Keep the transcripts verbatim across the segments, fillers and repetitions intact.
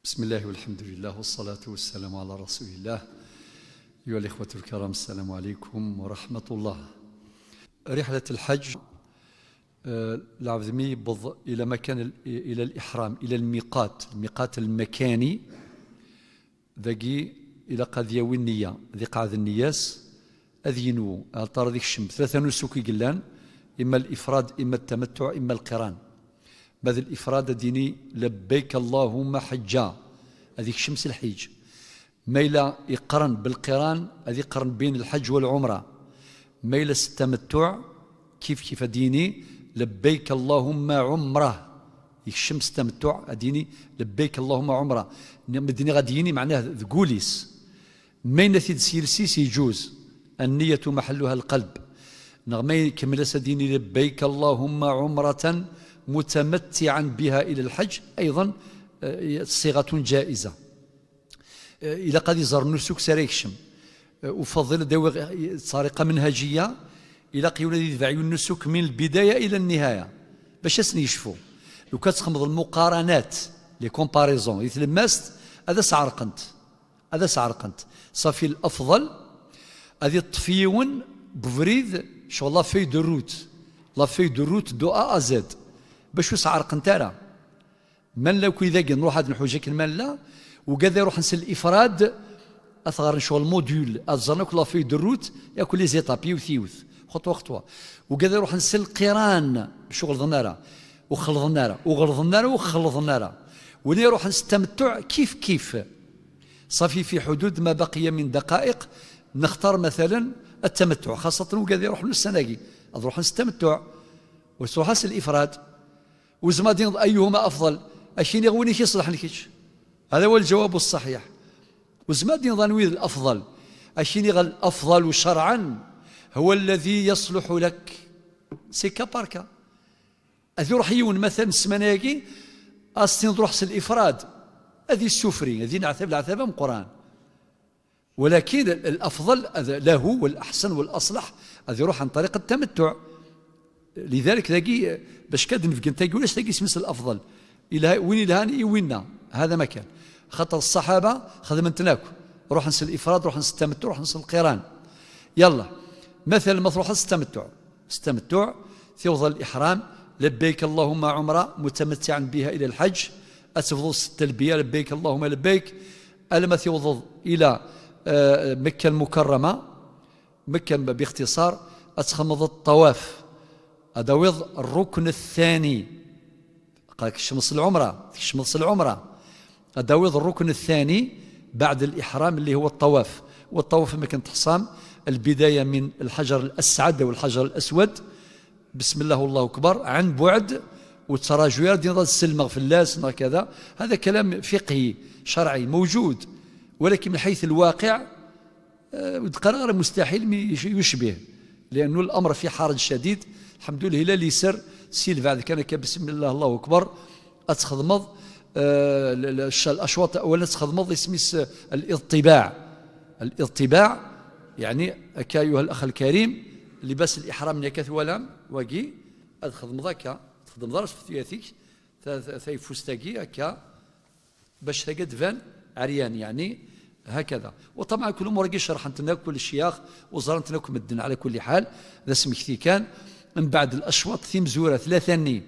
بسم الله والحمد لله والصلاة والسلام على رسول الله. أيها الإخوة الكرام، السلام عليكم ورحمة الله. رحلة الحج، آه، العبد mi يبض إلى مكان ال-، إلى الإحرام، إلى الميقات، الميقات المكاني. Dagi, ilaq ad yawi nniya, ad iqeɛɛed nniya-s, ad yenwu, aṭar ad ikcem tlata nusuk i yellan, imma lifrad, imma tamattuɛ, imma lqiran. Ma d lifrad ad yini: "Labbayk Allahumma ḥeǧǧa", ad ikcem s lḥiǧ. Ma yella iqren belqiran, ad iqren bin lḥeǧ wa lɛumra. Ma yella s tamattuɛ, kif kif ad yini: "Labbayk Allahumma ɛumra", ikcem s tamattuɛ, ad yini: "Labbayk Allahumma ɛumra". Medden ad yini, meɛnah, deg wul-is. Ma yenna-t-id s yiles-is, yeǧǧuz. النية محلها القلب. Neɣ ma ikemmel-as ad yini: "Labbayk Allahumma ɛumratan mutamattiɛan biha ila lḥeǧ", ayḍen, eh, ṣiɣatun ǧaiza. Eh, ilaq ad iẓer nnusuk s ara yekcem. Eh, ufaḍil ad awiɣ, eh, ṭṭariqa menhajiya, ilaq yiwen ad yetbeɛ yiwen nnusuk min lbidaya ila nnihaya, bac ad sen-yecfu. Lukan ad txedmeḍ lmuqaranat, les comparaisons, di tlemmast, ad as-ɛerqent. Ad as-ɛerqent. Ṣafi, lafḍal ad iṭṭef yiwen n ubrid, ccɣel la feuille de route, la feuille de route de A à Z, bac ur s-ɛerqent ara. Ma nella akk idagi nruḥ ad nḥuj akken ma nella, ugad iruḥen s lifrad, ad t-ɣren ccɣel module, ad ẓren akk la feuille de route, akk les étapes, yiwet yiwet, xeṭwa xeṭwa. Ugad iruḥen s lqiran, ur ɣelḍen ara, ur xelḍen ara, ur ɣelḍen ara, ur xelḍen ara. Win iruḥen s tamattuɛ, kif kif. Ṣafi, fi ḥudud ma baqiya min daqa'iq, nextar matalen at tamattuɛ, xaṣatan ugad iruḥen ussan-agi, ad ruḥen s tamattuɛ, ur s-ruḥ s lifrad. Ur tezmireḍ ad d-tiniḍ ayyuhuma afḍal, ad k-iniɣ win i k-iṣelḥen kečč. هذا هو الجواب الصحيح. Ur tezmireḍ ad d-tiniḍ anwi d lafḍal, ad k-iniɣ الأفضل شرعا هو الذي يصلح لك. C'est cas par cas. Ad iruḥ yiwen, matalan, ssmana-agi, ad s-tiniḍ ruḥ s lifrad, ad issufri, ad yenɛetab leɛtab ameqqran. Walakin l-, الأفضل ad, له والأحسن والأصلح ad iruḥ عن طريق التمتع. لذلك dagi, bac kan ad d-nefgen tagi, ulac tagi isem-is الأفضل. Ilha, win ilhan i winna, هذا ما كان. Xaṭer ṣṣaḥaba xedmen-ten akk. Ruḥen s lifrad, ruḥen s tamattuɛ, ruḥen s lqiran. Yalla, matalan ma truḥeḍ s tamattuɛ, s tamattuɛ, tiwḍeḍ lihram: "Labbayk Allahumma ɛumra mutamattiɛan biha ila lḥeǧ", ad tebduḍ s talbiya: "Labbayk Allahumma labbayk", alamma tiwḍeḍ ila, eh, Mekka lmukarrama, Mekka bixtiṣar, ad txedmeḍ ṭṭawaf, ad d-tawiḍ rrukn ttani. Qal tkecmeḍ s lɛumra, tkecmeḍ s lɛumra. Ad d-tawiḍ rrukn ttani بعد الإحرام اللي هو الطواف. والطواف, ma akken teḥṣam, البداية من الحجر الأسعد أو الحجر الأسود، بسم الله والله أكبر، عن بعد، وتراجو يا دين ضد السلمغ في اللاس، هكذا. هذا كلام فقهي شرعي موجود، ولكن من حيث الواقع، آه، ودقرار مستحيل مي-، يش-، يشبه، لأنه الأمر في حرج شديد. الحمد لله، لا ليسر سيل بعد كان كبسم الله، الله أكبر، أتخدمض، آه، ال-، ال-، الش-، الأشواط أولا تخدمض اسميس الاضطباع. الاضطباع، يعني، أكا أيها الأخ الكريم، لباس الإحرام نيكا ثوالام، واقي، أتخدمض هكا، تخدمض راس في ثياتيك، ث-، ث-، ثيفوستاكي هكا، باش تلقى تبان عريان، يعني، هكذا. وطبعًا كل أمور كي شرحت لنا كل الشياخ وزرنت لكم الدين على كل حال، ذا سمكتي كان. من بعد الأشواط ثيمزورة ثلاثة ني،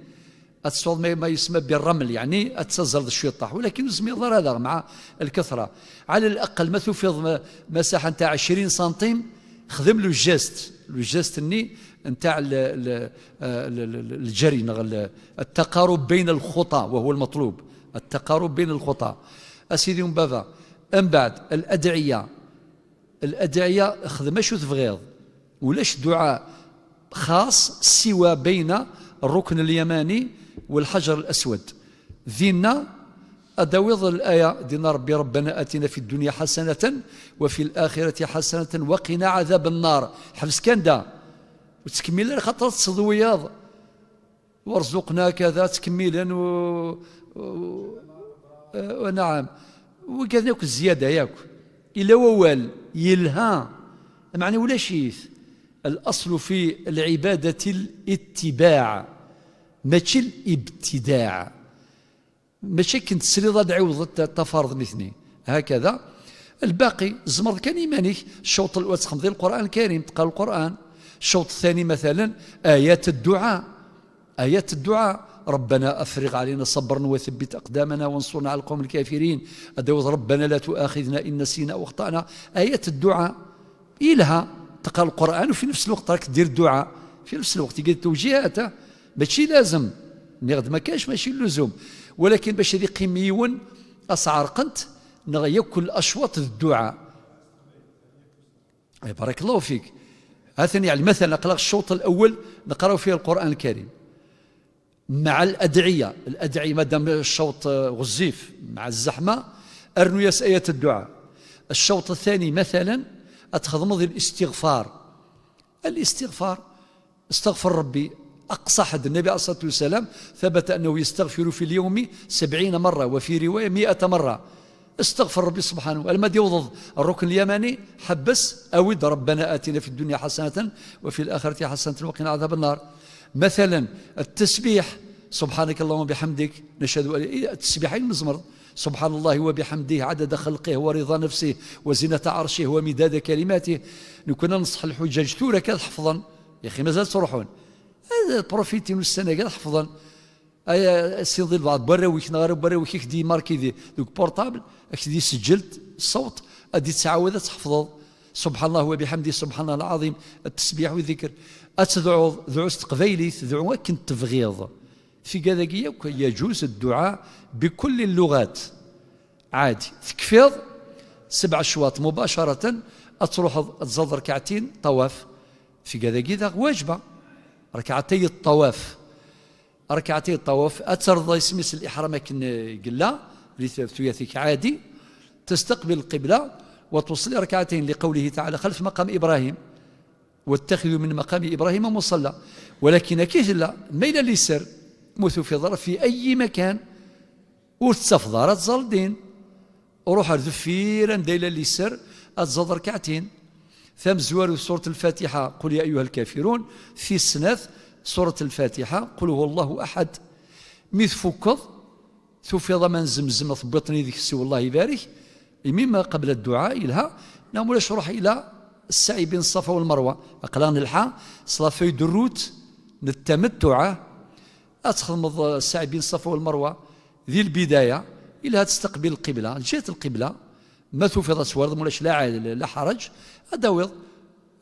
أتصور ما، ما يسمى بالرمل، يعني، أتسزر الشيطة، ولكن زميض هذا مع الكثرة. على الأقل ما تفيض م-، مساحة نتاع عشرين سنتيم، خدم له جيست، لو جيست ني نتاع ال-، ال-، آه، ال-، ال-، ال-، الجري، نغ-، ال-، التقارب بين الخطى وهو المطلوب. التقارب بين الخطى. أسيدي أم بابا، أم بعد الأدعية، الأدعية خدمة شو تبغيض، ولاش دعاء خاص سوى بين الركن اليماني والحجر الأسود. ذينا أداويض الآية دينا ربي: "ربنا آتنا في الدنيا حسنة وفي الآخرة حسنة وقنا عذاب النار". حفظ كان دا. وتكمل خاطر تصدوياض. "وارزقنا كذا" تكميلا و، و، آه، نعم. وكذا ياك الزيادة ياك. إلا ووال يلها. معني ولا شيث. الأصل في العبادة الاتباع، ماشي الابتداع. Mačči akken tesliḍ ad d-ɛiwḍeḍ tafarḍ nitni. Hakada. Lbaqi, tzemreḍ kan iman-ik, ccuṭ l-, ad txedmeḍ i Lqur'an Lkarim, teqqar Lqur'an. Ccuṭ ثاني مثلا, آيات الدعاء. آيات الدعاء: ربنا أفرغ علينا صبرا وثبت أقدامنا وانصرنا على القوم الكافرين. Ad d-tawiḍ: ربنا لا تؤاخذنا إن نسينا أو أخطأنا. آيات الدعاء. Yelha, teqqar Lqur'an u fi nefs lweqt راك دير الدعاء. في نفس الوقت يقول توجيهات, ha? ماشي لازم. Nniɣ-d ma كانش ماشي اللزوم. ولكن باش ad iqqim yiwen, ad s-ɛerqent, neɣ yakk الأشواط الدعاء. إيه، بارك الله فيك. هاتني على المثل، نقرا الشوط الأول، نقراو فيه القرآن الكريم. مع الأدعية، الأدعية مادام الشوط، آه، غزيف، مع الزحمة، أرنو ياس آية الدعاء. الشوط الثاني مثلا، أتخذ مضي الاستغفار. الاستغفار، استغفر ربي. أقصى حد، النبي عليه الصلاة والسلام ثبت أنه يستغفر في اليوم سبعين مرة، وفي رواية مائة مرة. استغفر ربي سبحانه. لما يوضض الركن اليماني، حبس، أود: ربنا آتنا في الدنيا حسنة وفي الآخرة حسنة وقنا عذاب النار. مثلا، التسبيح، سبحانك اللهم وبحمدك، نشهد أن، إيه، التسبيحين مزمر، سبحان الله وبحمده عدد خلقه ورضا نفسه وزنة عرشه ومداد كلماته. نكون نصح الحجاج ثورة كذا حفظا. يا أخي، مازال تروحون. هذا بروفيتي من السنة كذا حفظا. أي سيدي البعض براويك نغير براويك، ياك دي ماركي دي دوك بورطابل، ياك دي سجلت الصوت، أدي تعاود تحفظه. سبحان الله وبحمده، سبحان الله العظيم، التسبيح والذكر. أتدعو، دعو استقبيلي، تدعو كنت تبغيض. في كذا يجوز الدعاء بكل اللغات. عادي، تكفيض سبع شواط مباشرة، أتروح تزاد ركعتين طواف. في كذا كذا واجبة، ركعتي الطواف. ركعتي الطواف، أترضى اسميس الإحرام كن قلا، لثلاثياتك عادي، تستقبل القبلة وتصلي ركعتين لقوله تعالى: خلف مقام إبراهيم، واتخذوا من مقام إبراهيم مصلى. ولكن كيف لا، ما إلى ليسر، مثل في ظرف في أي مكان، ورتصف ظهر تزال الدين. روح الذفير عند إلى ليسر، أتزاد ركعتين. ثم زوار سورة الفاتحة، قل يا أيها الكافرون، في السنة سورة الفاتحة، قل هو الله أحد. مي تفكض، ثوفي ضمان زمزم، ثبطني ذيك السي، والله يبارك. إميما قبل الدعاء إلها، نعم، ولاش روح إلى السعي بين الصفا والمروة. أقلان الحا، صلافي دروت، نتمتع، أتخدم السعي بين الصفا والمروة. ذي البداية، إلها تستقبل القبلة، جهة القبلة، ما توفي ضا سوارد، مولاش لا عاد، لا حرج، أداويض.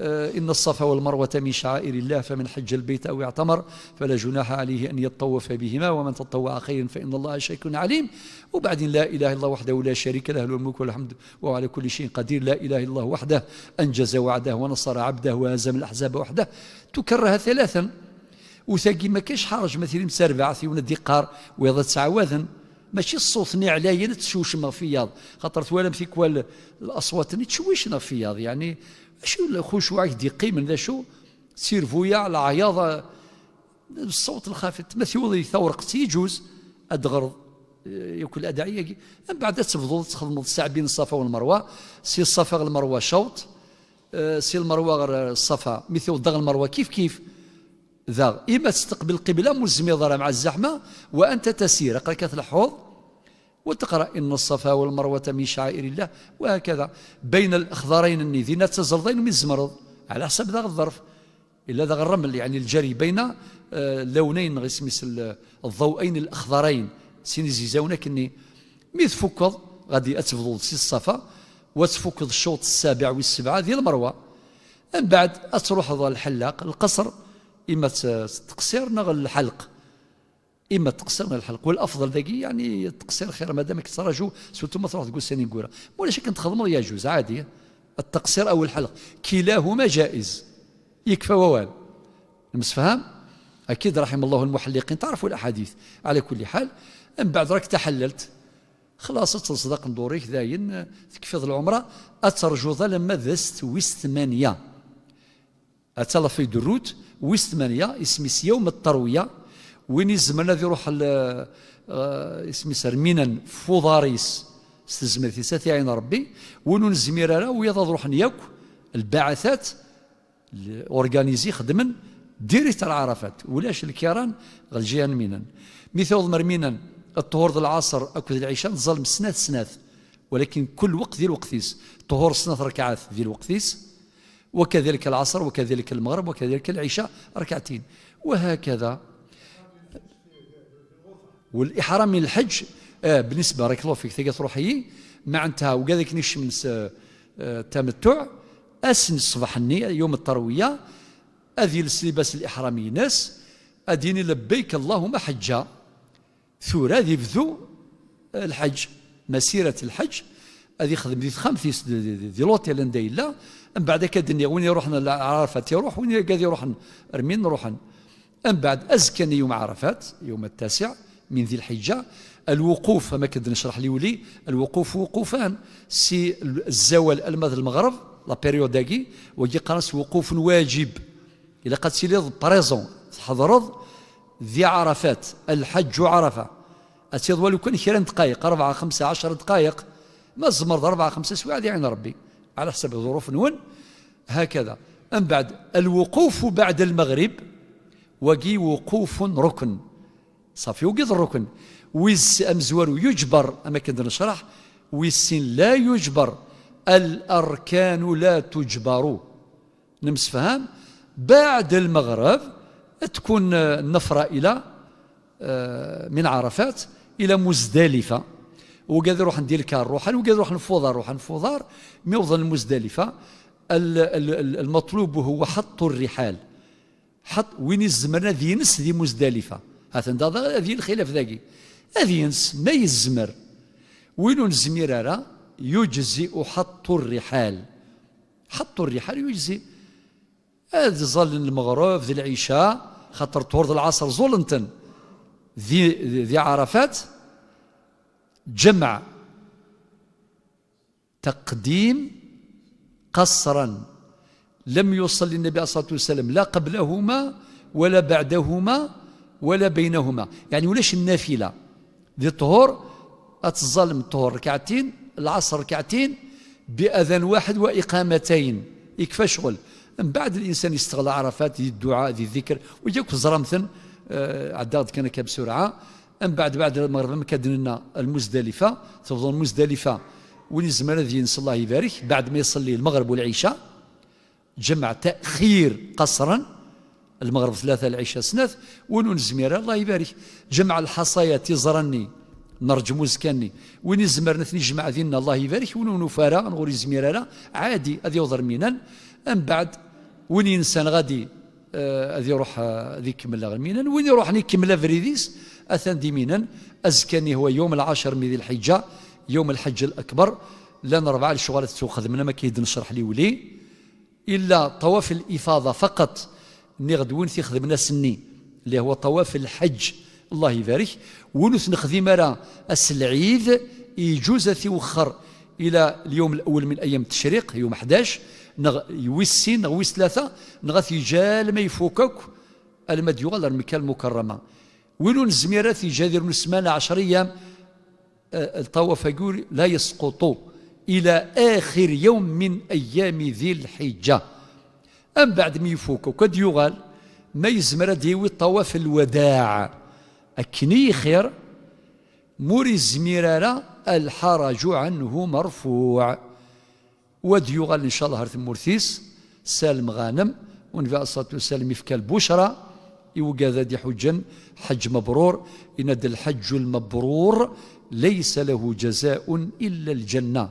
آه، إن الصفا والمروة من شعائر الله، فمن حج البيت أو اعتمر فلا جناح عليه أن يطوف بهما، ومن تطوع خيرا فإن الله شاكر عليم. وبعدين: لا إله إلا الله وحده لا شريك له، له الملك وله الحمد وهو على كل شيء قدير. لا إله إلا الله وحده أنجز وعده ونصر عبده وهزم الأحزاب وحده. تكررها ثلاثا. وثاقي ما كاش حرج، مثلا مسربعة ثيونا ديقار ويضا تعوذن. ماشي الصوت ني عليا تشوشم في ياض، خاطر توالم في كوال الأصوات ني تشويشنا في ياض، يعني، شو الخشوع دي قيم ذا شو؟ سيرفويا العياضة، الصوت الخافت، ما ثيوضي ثورقت يجوز أدغرض، آه، ياكل أدعية. من بعد تبضل تخدم الساعة بين الصفا والمروة، سي الصفا المروة شوط، آه، سي المروة غير الصفا، مثل دغ المروة كيف كيف. ذا إما تستقبل القبلة ملزم يضرها مع الزحمة، وأنت تسير، قال كتلحوظ وتقرأ: إن الصفا والمروة من شعائر الله، وهكذا. بين الأخضرين الني ذينا تزلضين من زمرض، على حسب ذا الظرف. إلا ذا الرمل، يعني الجري بين، آه، لونين، غير سميس ال-، الضوئين الأخضرين، سيني زيزاونا كني. مي تفكض، غادي أتفضل سي الصفا، وتفكض الشوط السابع والسبعة ذي المروة. من بعد أتروح ذا الحلاق، القصر، إما ت-، تقصير نغ الحلق. إما التقصير من الحلق، والأفضل ذاكي يعني التقصير خير، مادام كتراجو سورتو ما تروح تقول سيني نقوله. ولا شك أنت تخدمه يجوز عادي، التقصير أو الحلق كلاهما جائز، يكفى ووال. المسفهام؟ أكيد رحم الله المحلقين، تعرفوا الأحاديث. على كل حال، من بعد راك تحللت، خلاص تصدق ندوريك داين، تكفيض العمرة، أترجو ظل ما دست ويست ثمانية. أتلا في دروت، ويس ثمانية، اسميس يوم التروية، وين يزمرنا ذي روح ال-، آه، اسميس رمينا فوضاريس، ستزمر في ساتي عين ربي، ونون زميرارا ويضا روح نياك البعثات، ال-، اورغانيزي خدمن ديريكت على عرفات، ولاش الكيران غير الجهة مينان. مي ثوض مرمينا Ṭṭhur d lɛaṣer akked lɛica neẓẓalem snat snat, walakin kul lweqt di lweqt-is. Ṭṭhur snat rekɛat di lweqt-is, wakadalik lɛaṣer, wakadalik lmeɣreb, wakadalik lɛica, rekɛatin. Wahakada. Waliḥram min lḥeǧǧ, ah, bnisba, barakallahu fik, tagi truḥ-iyi, meɛntaha, wigad akken ikecmen s, eh, tamettuɛ, ass n ṣṣbeḥ-nni, yum ṭṭerwiya, ad yels libas liḥram-ines, ad yini: "Lebbayk Allahumma ḥeǧǧa." Tura ad ibdu, eh, lḥeǧ, masirat lḥeǧ, ad ixdem di texxamt-is, di, di, di, di l'hôtel anda yella. Mbeɛd akka d-nniɣ, win iruḥen ɣer Ɛarafat iruḥ, win akka ad iruḥen ar min ruḥen. Mbeɛd azekka-nni yum Ɛarafat, yum ttasiɛ min di lḥiǧǧa, lwuquf, am akken d-necreḥ liwli, lwuquf wuqufan, si l-, zzawal alma d lmeɣreb, la période-agi, wagi qqaren-as wuquf n wajib. Ilaq ad tiliḍ présent, tḥeḍreḍ di Ɛarafat, lḥeǧǧu Ɛarafa. Ad tiḍ walu kan kra n ddqayeq, rebɛa, xemsa, ɛecra ddqayeq. Ma tzemreḍ rebɛa, xemsa swiɛa, ad iɛin Rebbi. Ɛla ḥsab ḍuruf-nwen, hakada. Mbeɛd, lwuquf beɛd lmeɣrib, wagi wuquf rukn. Ṣafi, wagi d rukn. Wis amezwaru yujber, am akken d-necreḥ, wis sin la yujber. Al-arkanu la tujbaru. Nemsefham, beɛd lmeɣreb tkun, eh, nnefra ila, eh, min Ɛarafat ila Muzdalifa. Wigad iruḥen di lkar ruḥen, wigad iruḥen f uḍar ruḥen f uḍar, mi wḍen Muzdalifa, al-, al-, al-, المطلوب هو حط الرحال. Ḥeṭ, win izemren ad yens di Muzdalifa. Hatan da, da, ad yili lxilaf dagi. Ad yens, ma yezmer. Win ur nezmir ara, يجزئ حط الرحال. حط الرحال يجزئ. Ad ẓallen lmeɣreb d lɛica, xaṭer ṭhur d lɛaṣer ẓulen-ten. Di, di, di Ɛarafat, جمع تقديم قصرا، لم يصل النبي عليه الصلاة والسلام لا قبلهما ولا بعدهما ولا بينهما، يعني ulac النافلة. Di ṭhur, ad teẓẓalem ṭhur rekɛatin, lɛaṣer rekɛatin, بأذان واحد وإقامتين. Ikfa ccɣel. Mbeɛd الإنسان يستغل عرفات, di dduɛa, di ddikr, u yakk teẓram-ten, eh, ɛeddaɣ-d kan akka بسرعة. Mbeɛd, beɛd lmeɣreb, am akka d-nenna, Lmuzdalifa, tebḍen Muzdalifa, win izmer ad yens, Allah ibarek, beɛd ma iṣelli lmeɣreb u lɛica, جمع تأخير قصرا, lmeɣreb tlata, lɛica snat, win ur nezmir ara, Allah ibarek, جمع الحصيات, iẓra-nni, n rǧem uzekka-nni, win izemren ad ten-ijmeɛ dinna, Allah ibarek, win ur nufi ara, neɣ ur yezmir ara, ɛadi, ad yaweḍ ar Minan. Mbeɛd, win yensan ɣadi, eh, ad iruḥ, eh, ad ikemmel ɣer Minan. Win iruḥen ikemmel abrid-is, atan di Minan. Azekka-nni هو يوم العاشر من ذي الحجة, يوم الحج الأكبر. Llan rebɛa lecɣal ad ttwaxedmen, am akka i d-necreḥ liwli. Illa ṭawaf lifada faqat, nniɣ-d win t-ixedmen ass-nni, اللي هو طواف الحج, Allah ibarek. Win ur t-nexdim ara ass n lɛid, iǧuz ad t-iwexxer إلى اليوم الأول من أيام التشريق, yum ḥdac, neɣ wis sin, neɣ wis tlata, neɣ ad t-yeǧǧ alma ifuk akk, alma d-yuɣal ar Mekka Lmukerrama. Win ur nezmir ad t-yeǧǧ ad irnu ssmana, ɛecra ayyam, eh, ṭṭawaf-agi ur, لا يسقط إلى آخر يوم من أيام ذي الحجة. Mbeɛd mi ifuk akk ad d-yuɣal, ma yezmer ad d-yawi ṭṭawaf lwadaɛ. Akken i xir, ma ur yezmir ara, الحرج عنه مرفوع. U ad d-yuɣal, ncallah, ar tmurt-is, Salem Ghanem, u Nnbi ɛalayhi ṣṣalatu wassalam ifka lbucra i wigad ad iḥuǧǧen, ḥeǧǧ mebrur, yenna-d: الحج المبرور ليس له جزاء إلا الجنة.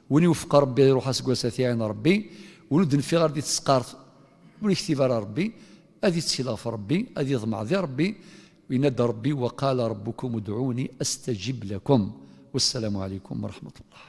Win iwefq Rebbi ad iruḥ aseggas ad t-iɛin Rebbi, win ur d-nfiɣ ara di tesqart, ur iktib ara Rebbi, ad ittil ɣef Rebbi, ad iḍmeɛ di Rebbi, yenna-d Rebbi: وقال ربكم ادعوني أستجب لكم. والسلام عليكم ورحمة الله.